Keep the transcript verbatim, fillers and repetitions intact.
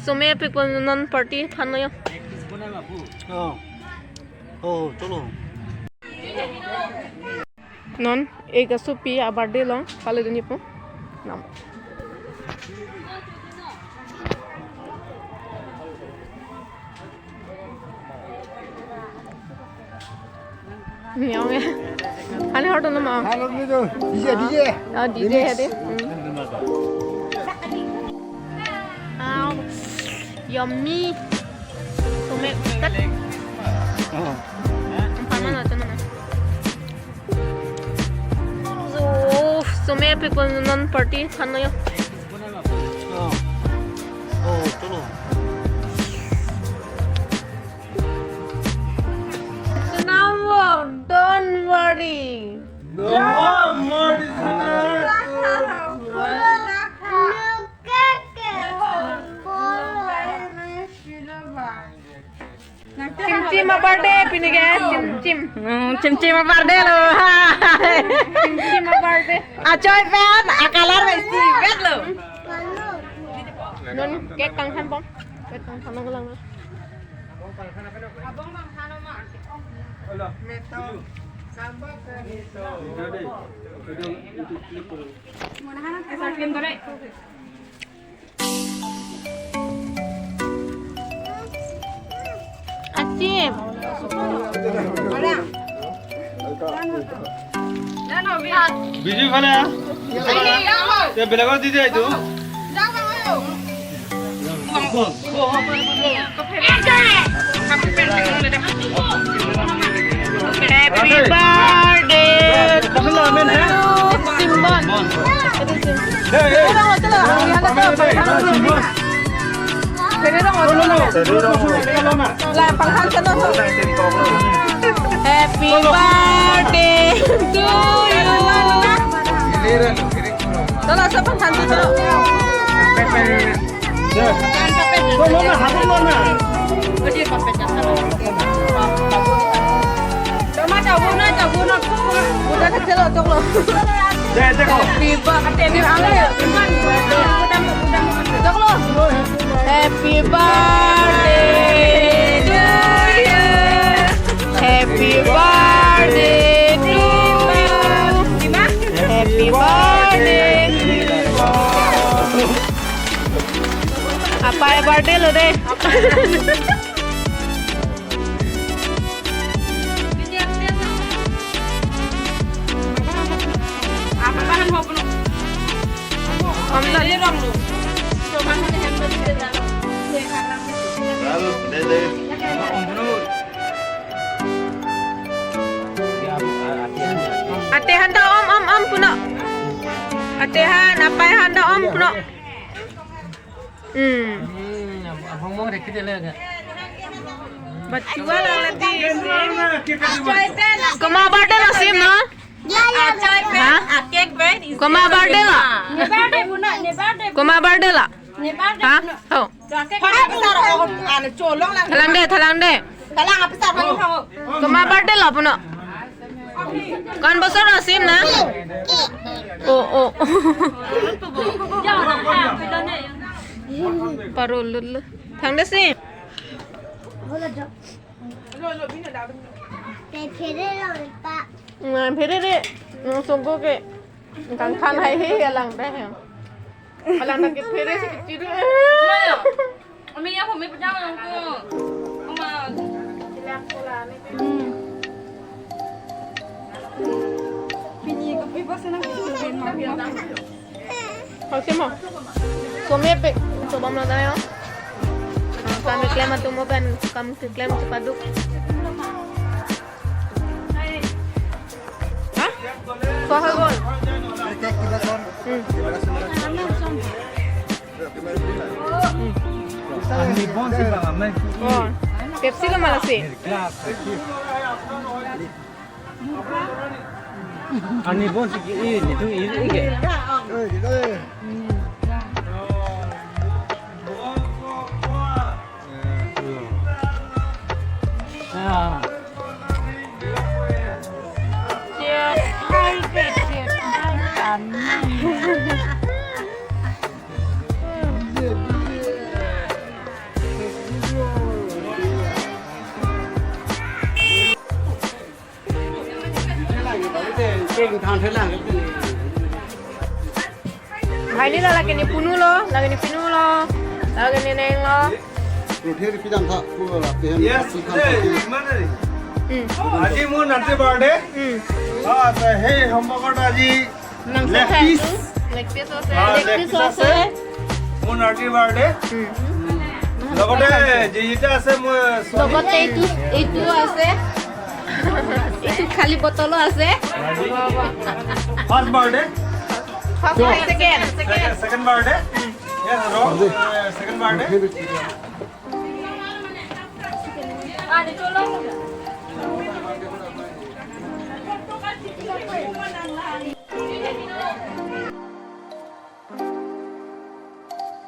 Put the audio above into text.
Somepik pon non party aphan lo yo. Oh. Oh, cholo. Non ek asopi a-birthday along pale dunji pu. Nam. Nyong ya. Ani hor tono ma. Halo ni tu. D J, D J. Oh, D J ya deh. Hmm. Wow. Yummy. Somepik. Oh. Paman atau mana? So, somepik pon non party aphan lo yo. Oh. Oh, cholo. Don't worry. No more. Chim Chim a-birthday pini ke, Chim Chim. Hmm, Chim Chim a-birthday lo. Chim Chim a-birthday. Achoi pen, a-color pen si vet lo. Non cake kangthan pon. Cake kangthan nanglang. Achim. Biju phale ah. Te belakot di dia itu. Happy birthday to Simbon. Hey, hey. Happy birthday to you. Cholo, sob aphan than cholo. Happy birthday. Cholo. Happy birthday to you. Happy birthday to you. Happy birthday. Apa ya birthday lo deh. Apa bahan ho puno? Om na. Lalu, deh, deh. Ate han ta om, om, om puno. Ate han, apai han ta om puno. Hmm. Hmm, abang mau rekit ya, le. Bachua lang lagi. Komat birthday lo Sim no? Ha? Komat birthday lo? Komat birthday lo? Ha? Oh. Thalang deh, thalang deh. Komat birthday lo puno? Kon bosor lo Sim na? Oh, oh. Parul lo. Thank deh Sim. Te phere lo pa. Ngan phere re. Ngan songko ke. Kangthan hai he alang deh. Alang ta kephere si kecil. Ami ya, kami pejam nangko. Oma. Hmm. Pini kopi bos nang pin ma. Hal sih mo. Somepik. Coba mula tayo. Kami keklem atum mo pen, kami keklem cepaduk. Hah? Sohal gol. Hmm. Ani bon si bang amai. Oh. Pepsi lo malah sih. Glass. Ani bon si ini tu ini ke. Ah. Bhai, ne la lake ne punu lo, lake ne punu lo, lake ne neng lo. Rothe ri pidam tha, pu la pe hem Yes, pasi today, kham pasi. Monday. Hmm. আজি মোৰ নাতিৰ birthday. Hmm. অ, আচ্ছা, সেই সম্পৰ্কত আজি Nang leg sa piece. Leg piece ase. Ah, leg piece ase। মোৰ নাতিৰ birthday. Hmm. লগতে যিকেইটা আছে মোৰ ছোৱালী। লগতে এইটো, এইটো আছে। এইটো খালী বটলো আছে। First birthday. First birthday, second. Second, second birthday. Yes, ৰ। Second birthday.